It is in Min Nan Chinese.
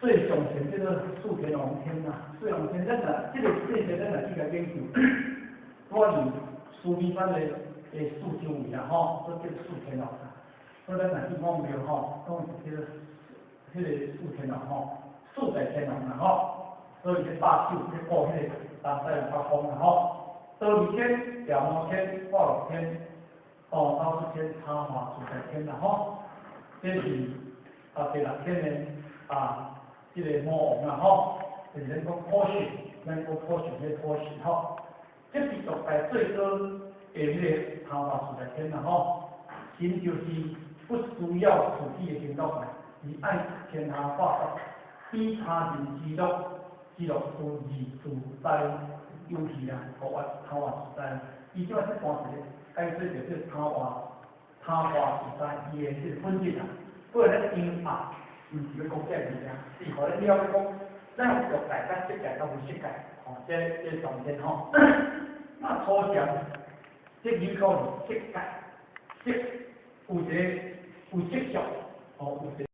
最上層這個四天王天啦，四天王天咱若這個這個咱若去共研究，我是須彌山的四周圍啦吼，都叫四天王啦。所以咱若去講廟吼，攏是這個彼個四天王吼，四大天王啦吼。所以咧把守咧顧彼個東西南北方啦吼。忉利天、調摩天、化樂天、哦，兜率天、貪化自在天啦吼。這是第六天的這個魔王啦吼，就是咱講普賢，咱講普賢彼個普賢吼。這是獨大最高的彼個貪化自在天啦吼。神就是不需要自己的行動啦，而愛天下化作比他人之樂，之樂自自在遊戲啦，貪化貪化自在。伊這擺這段一個解說就叫貪化貪化自在伊的這個本質啦。不過咱音啊，毋是欲講這个物件，是予咱了解講，咱有欲界佮色界佮無色界，吼，這重點吼。那初禪，這有可能色界，色有一個有色相，吼，有一個。